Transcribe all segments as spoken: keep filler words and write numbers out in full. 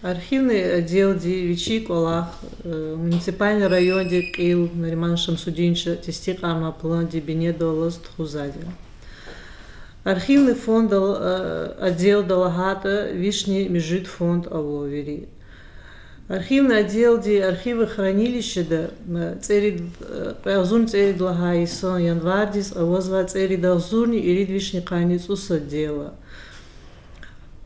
Архивный отделди вичин кӀвалах муниципальный райондин кьил Нариман Шамсудиновича тестикьарнавай пландин бинедаллаз тухузвайди я. Архивный фонд отделда лагьайтӀа, вишни муьжуьд фонд ава вири. Архивный отделди архивное хранилищеда цӀерид, кьве агъзурни цӀерид лагьай йисан январдиз авазвай цӀерид агъзурни ирид вишни къанни цӀусад дел ала.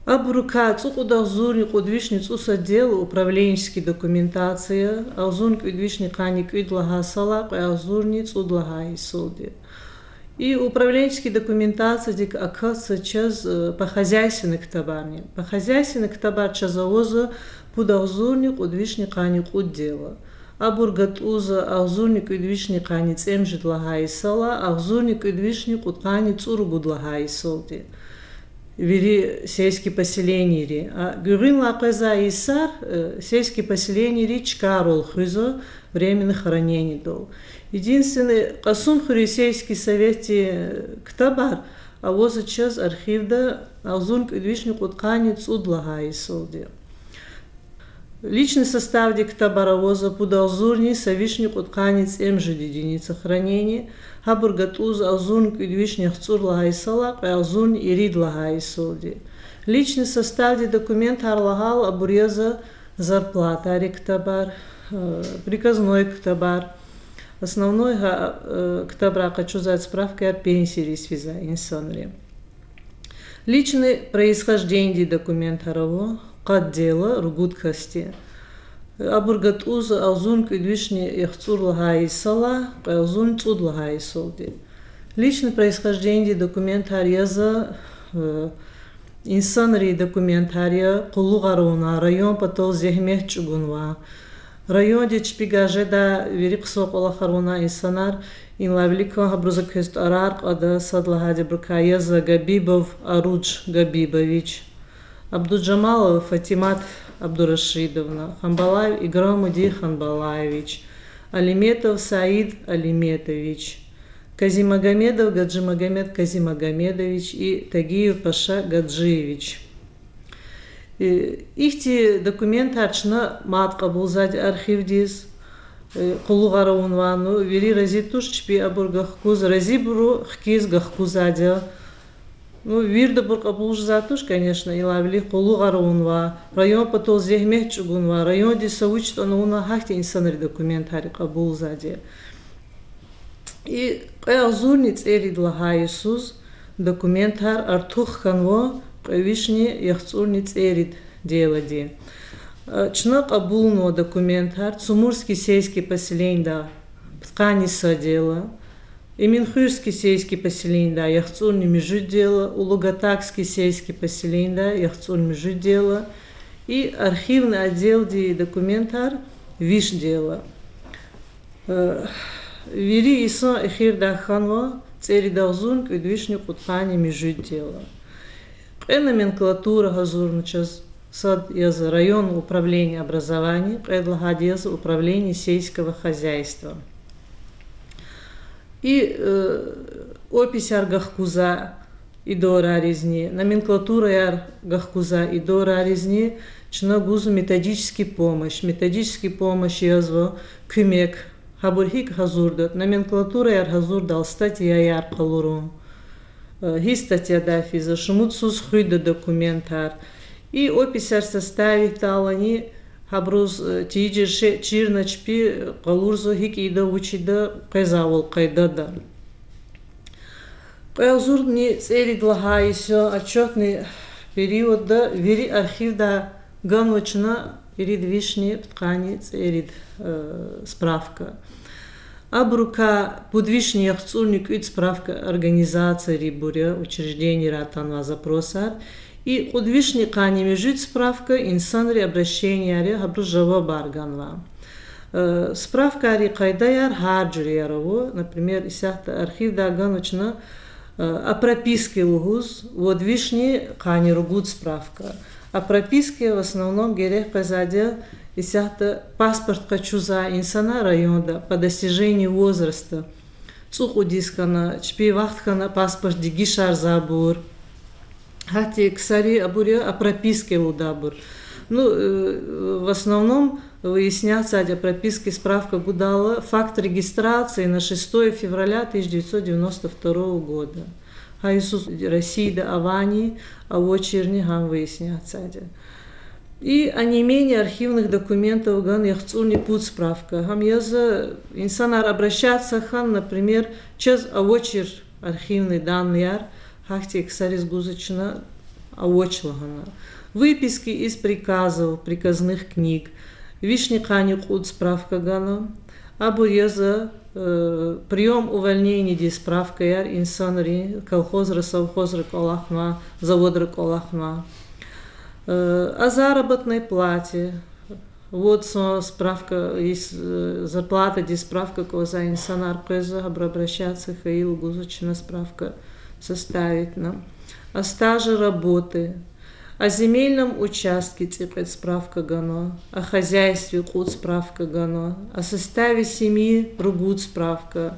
Абурукай цӀукьуд агъзурни кьуд вишни цӀусад дел управленческий документация, агъзурни кӀуьд вишни къанни кӀуьд лагьай йисалай кьве агъзурни цӀуд лагьай йисалди. И управленческий документациядик акатзава чаз по хозяйственным ктабарни. По хозяйственным ктабар чаз авазва пуд агъзурни кьуд вишни къанни кьуд дел ала. Абур гатӀунзава агъзурни кӀуьд вишни къанни цӀемуьжуьд лагьай йисалай агъзурни кӀуьд вишни кьудкъанни цӀуругуд лагьай йисалди. Вири сельский поселенийри. Гуьгъуьнлай къвезвай йисар сельский поселенийри чкайрал хуьзва временный хранениедал. Единственный, Кьасумхуьруьн сельский советдин ктабар авазва чаз архивда агъзурни кӀуьд вишни кьудкъанни цӀуд лагьай йисалди. Личный составдин ктабар авазва пуд агъзурни са вишни кьудкъанни цӀемуьжуьд единица хранения, гьабур гатӀунзава агъзурни кӀуьд вишни яхцӀур лагьай йисалай кьве агъзурни ирид лагьай йисалди. Личный составдин документар лагьайла абур язва зарплатайрин ктабар, приказной ктабар. Основной гьа ктабрай къачузвай справкаяр пенсийриз физвай инсанрин. Личный происхождениедин документар ава къад дел ала, ругуд касди. Абур гатӀунзава агъзурни кӀуьд вишни яхцӀур лагьай йисалай кьве агъзурни цӀуд лагьай йисалди. Личный происхождениедин документар язва инсанрин документар я: къуллугъар авунвай, район патал зегьмет чӀугунвай, райондин чпи гажедай вири хъсан кӀвалахар авунвай инсанар, инлай виликан гьабуруз квез тӀварар кьада. Сад лагьайди абурукай язва: Габибов Аруж Габибович, Абдуджамалова Фатимат Абдурашидовна, Ханбалаев Играмудин Ханбалаевич, Алиметов Саид Алиметович, Казимагомедов Гаджимагомед Казимагомедович и Тагиев Паша Гаджиевич. Ихьтин документар чна мад кьабулзавайди я архивдиз. Къуллугъар авунвай, ну, вири рази туш чпи абур гахкуз, разибуру хкиз гахкузвайди я. Ну, виридабур кьабул жезвай туш, конечно, инлай вилик къуллугъар авунвай, район патал зегьмет чӀугунвай, райондиз са вуч ятӀани авунвай, гьахьтин инсанрин документар кьабулзавайди я. И кьве агъзурни цӀерид лагьай йисуз документар артух хьанва кьве вишни яхцӀурни цӀерид дел аладин. Чна кьабулнава документар Цумурский сельский поселениедай пудкъанни са дел ала, Эминхуьрский сельский поселениедай яхцӀурни муьжуьд дел ала, Улугатакский сельский поселениедай яхцӀурни муьжуьд дел ала, и архивный отделдин документар виш дел ала. Вири йисан эхирдай хьанва цӀерид агъзурни кӀуьд вишни кьудкъанни муьжуьд дел ала. Кьве номенклатура гьазурна чаз: сад язва районное управление образования, кьвед лагьайди язва управление сельского хозяйства. И описяр гахкузвай идарайризни, номенклатураяр гахкузвай идарайризни чна гузва методический помощь. Методический помощь язва куьмек. Гьабур гьикӀ гьазурда, номенклатураяр гьазурдайла статьяяр къалурун, гьи статьядай физва, шумуд йисуз хуьда документар. И описяр составить авуртӀани, гьабуруз тийижир шей чирна чпи къалурзава, гьикӀ ийида, вуч ийида, къвезвайвал къайдада. Кьве агъзурни цӀерид лагьай йисан отчётный периодда вири архивдай ганва чна ирид вишни пудкъанни цӀерид справка. Абурукай пуд вишни яхцӀурни кӀуьд справка организацийрибур я, учрежденийрай атанвай запросар, и кьуд вишни къанни муьжуьд справка инсанрин обращенияр я, гьабуруз жавабар ганва. Справкайрин къайдаяр гьар жуьреяр ава. Например, исятда архивдай ганва чна о прописке лугьуз вад вишни къанни ругуд справка. О прописке в основном герек къвезвайди я исятда паспорт къачузвай инсанар районда по достижении возраста. ЦӀукьуд йис хьана, чпин вахт хьана паспорт дегишарзавайбур. Гьахьтин ксари абур я о прописке лугьудайбур. Ну, э, в основном выясняться о прописке, справка гудайла, факт регистрации на шестое февраля тысяча девятьсот девяносто второго года. Гьа йисуз Россияда авани, авачирни гьам выясняться. И о неимении архивных документов гана яхцӀурни пуд справка. Гьам язва, инсанар обращаться хьана, например, чаз авачир архивный данныяр, гьахьтин ксариз гузва чна авач лагьана. Выписки из приказов, приказных книг. Вишни къанни кьуд справка гана. Абур язва, э, приём-увольнениедин справкаяр инсанрин, колхозра, совхозра кӀвалахнавай, заводра кӀвалахнавай. Э, о заработной плате. Вот са справка, из, э, зарплатадин справка кӀанзавай инсанар къвезва, гьабур обращаться хьайила гузва чна справка составить на. О стаже работы. О земельном участке цӀикьвед справка гана, о хозяйстве кьуд справка гана, о составе семьи ругуд справка,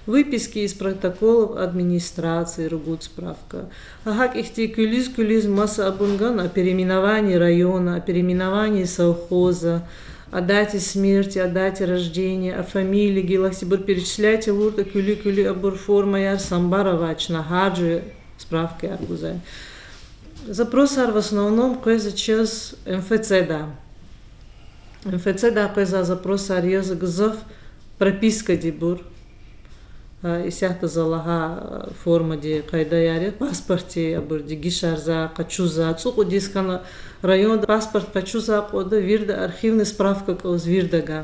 выписки из протоколов администрации ругуд справка. Гьа гьакӀ ихьтин куьлуьз-куьлуьз маса абур гана: о переименовании района, о переименовании совхоза, о дате смерти, о дате рождения, о фамилии гила, гьахьтинбур перечислять авуртӀа, куьлуь-куьлуь абур формаяр, самбар авай чна гьар жуьре справкаяр гузвай. Запросар в основном къвезва чаз МФЦ-да. МФЦ-дай къвезвай запросар язва гзаф пропискадинбур. Гьа, исятда за лагьай формадин къайдаяр я, паспортдин абур дегишарзавай, къачузвай, цӀукьуд йис хьана районда паспорт къачузвай кьван, вирида архивный справка кӀанзава виридавай.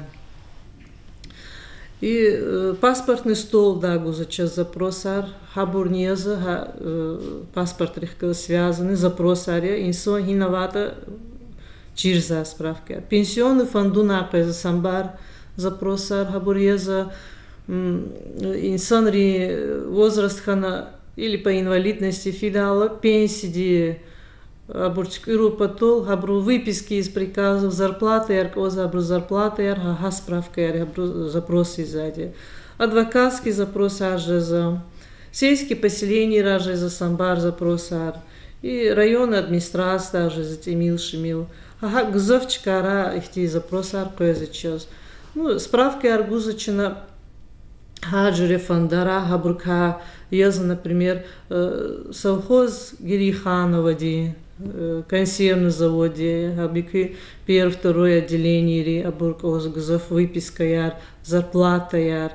И, э, паспортный столдай гузва чаз запросар, гьабурни язва, гьа, э, паспортрихъ галаз связанный запросар я, инсан гьина аватӀа чирзавай справкаяр. Пенсионный фондунай къвезва самбар запросар, гьабур язва, м, инсанрин возраст хьана или по инвалидности фидайла, пенсиядин абур туькӀуьрун патал, гьабурун выписки из приказов, зарплатаяр кӀанзавайбурун зарплатаяр, гьа, гьа справкаяр, гьабурун запрос ийизвайди. Адвокатский запросар жезва, сельский поселенийрай жезва самбар запросар, и районный администрациядай жезва тӀимил-шимил. Гьа, гьа гзаф чкайрай ихьтин запросар къвезва чаз. Ну, справкаяр гузва чна гьар жуьре фондарай, гьабурукай язва, например, э, совхоз Герейхановадин, э, консервный заводдин, гьабурукай первый, второй отделенийри, абур кӀанзава гзаф выпискаяр, зарплатаяр.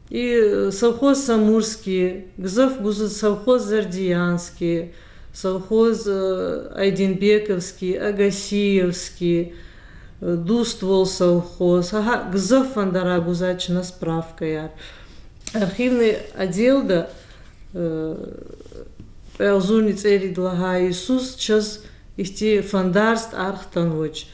И, э, совхоз Самурский, гзаф гузва совхоз Зардиянский, совхоз, э, Айдинбековский, Агасиевский, э, Дуствол совхоз. Гьа, гьа гзаф фондарай гузвай чна справкаяр. Архивный отделда, э, кьве агъзурни цӀерид лагьай йисуз чаз ихьтин фондарзавай тӀвар хтанвач.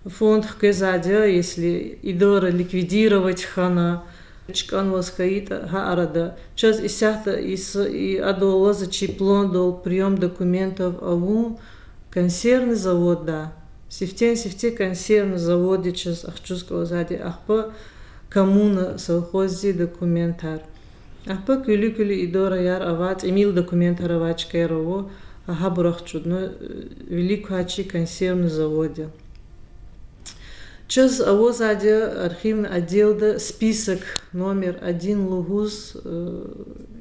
Фонд хквезвайди я, если идара ликвидировать хьана, чкӀанваз хьайитӀа, гьа арада. Чаз исятда и с-, и адаллаз чи пландал приём документов авун консервный заводдай. Сифтени-сифте консервный заводдиз чаз ахчуз кӀанзавайди, ахпа коммуна, совхоздин документар. Ахпа куьлуь-куьлуь идараяр авай, тӀимил документар авай чкаяр ава, гьабур ахчудна, э, вилик квай чи консервный заводда. Чаз авазвайди я архивный отделда список номер один лугьуз, э,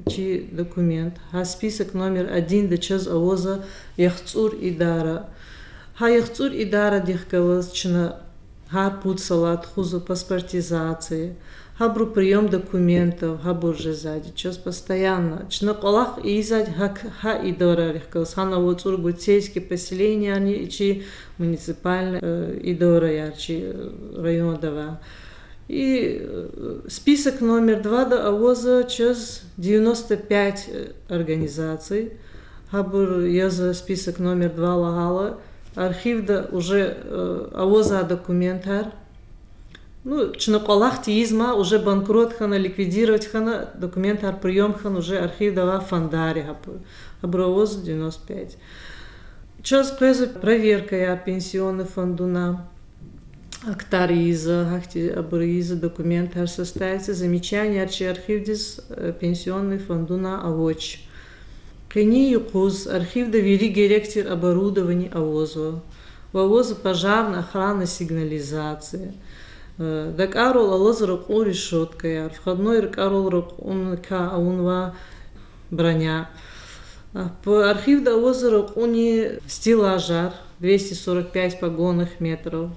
чи документ. Гьа список номер одинда чаз авазва яхцӀур идара. Гьа яхцӀур идарадихъ галаз чна гьар пуд йисалай тухузва паспортизация, гьабуру приём документов, гьабур жезвайди чаз постоянно. Чна кӀвалах ийизвайди гьа, гьа идарайрихъ галаз, гьана авай цӀуругуд сельский поселениени, чи муниципальный, э, идараяр, чи, э, районда авай. И, э, список номер двада авазва чаз девяносто пять, э, организаций. Гьабур язва список номер два лагьайла, архивда уже, э, авазвай документар. Ну, чна кӀвалах тийизма, уже банкрот хьана, ликвидировать хьана, документар приём хьана, уже архивда авай фондар я гьабур. Гьабур авазва девяносто пять. Чаз къвезва проверкаяр пенсионный фондунай. Актар ийизва, гьахьтин абур ийизва, документар составиться, замечанияр чи архивдиз, э, пенсионный фондунай авач. Къенин юкъуз архивда вири герек тир оборудование авазва. Ва авазва пожарная охранная сигнализация. Э, дакӀарал алазва ракьун решёткаяр, входной ракӀарал ракьуникай авунвай броня. А, п-, архивда авазва ракьуни стеллажар, двести сорок пять погонных метров.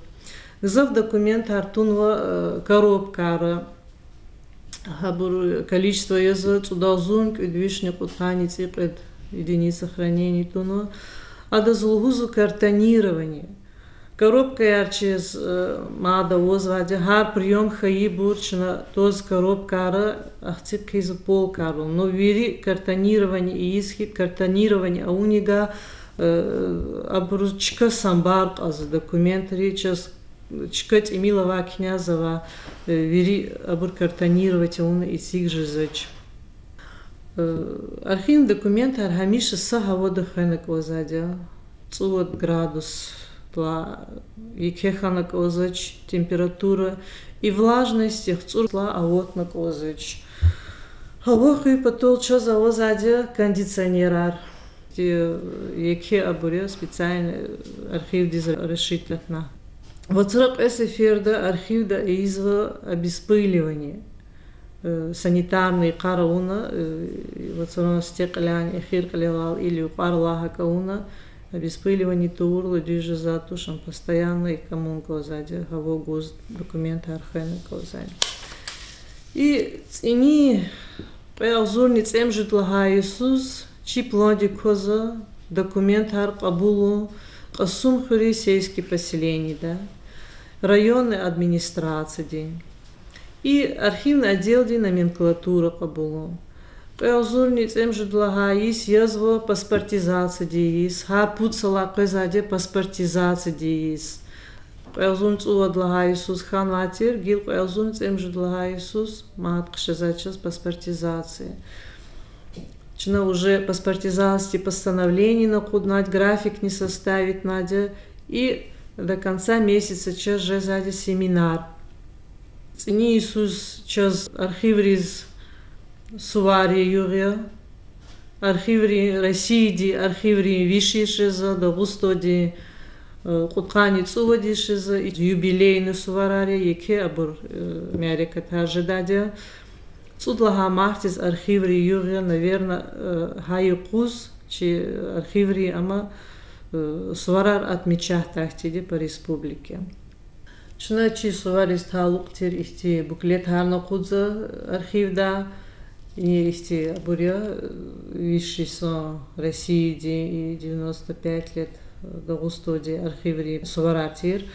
Гзаф документар тунва, э, коробкайра. Гьабур количество язва цӀудаз зун кӀуьд вишни кьудкъанни цӀикьвед единица хранения тунва. Адаз лугьузва картонирование. Коробкаяр чаз, э, мад авазвайди, гьар приём хьайибур чна тваз коробкайра ахци хъийизва полкайрал. Но вири картонирование ийиз хьи, картонирование авунига, э, абуруз чка самбар кьазва, документри чаз чка тӀимил авай, князь авай, э, вири абур картонировать авуна эциг жезвач. Э, архивный документар гьамиша са гьавада хвена кӀанзавайди я, цӀувад градусдилай еке хьана кӀанзавач температура, и влажность яхцӀурдилай аватна кӀанзавач. Гьава хуьн патал чаз авазвайди я кондиционерар. Еке абур я специальный архивдиз рассчитанный. Вацра кьве сеферда архивда ийизва обезпыливание, э, санитарный йикъар авуна, э, вацра сифте кьиляйни эхир кьилелай или юкьвар лагьай кьуна, обезпыливание тавурла дуьз жезвай туш, ам постоянно икӀ авун кӀанзавайди я, гьава гуз документар хвена кӀанзавайди я. И цӀинин кьве агъзурни цӀемуьжуьд лагьай йисуз чи пландик кваза документар кьабулун Кьасумхуьруьн сельский поселениеда, районный администрациядин и архивный отделдин номенклатура кьабулун. Кьве агъзурни цӀемуьжуьд лагьай йис язва паспортизациядин йис, гьар пуд йисалай къвезвайди я паспортизациядин йис. Кьве агъзурни цӀувад лагьай йисуз хьанвай тир, гила кьве агъзурни цӀемуьжуьд лагьай йисуз мад хъжезвай чаз паспортизация. Чна уже паспортизациядин постановление акъуднай, графикни составитнай, и до конца месяца чаз жезвайди семинар. ЦӀинин йисуз чаз архивриз сувар я югъ я. Архиврин, Россиядин архиврин виш йис жезва, Дагъустандин, э, кьудкъанни цӀувад йис жезва, и юбилейный суварар я, еке абур, э, мярекатар жедайди я. ЦӀуд лагьай мартдиз архиври югъ я, наверно, э, гьа юкъуз чи архиври ама, э, суварар отмечатьдай хьтинди по республике. Чна чи сувариз талукь тир ихьтин буклетарни акъудзава архивда. И ихьтин абур я, виш йисан Россиядин и девяносто пять лет Дагъустандин архиврин суварар тир.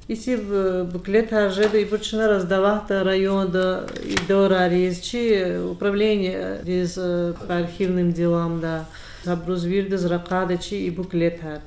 Ихьтин буклетар жеда, ибур чна раздаватьда районда идарайриз, чи управлениедиз, по архивным делам, да. Гьабуруз виридаз ракъада чи и буклетар.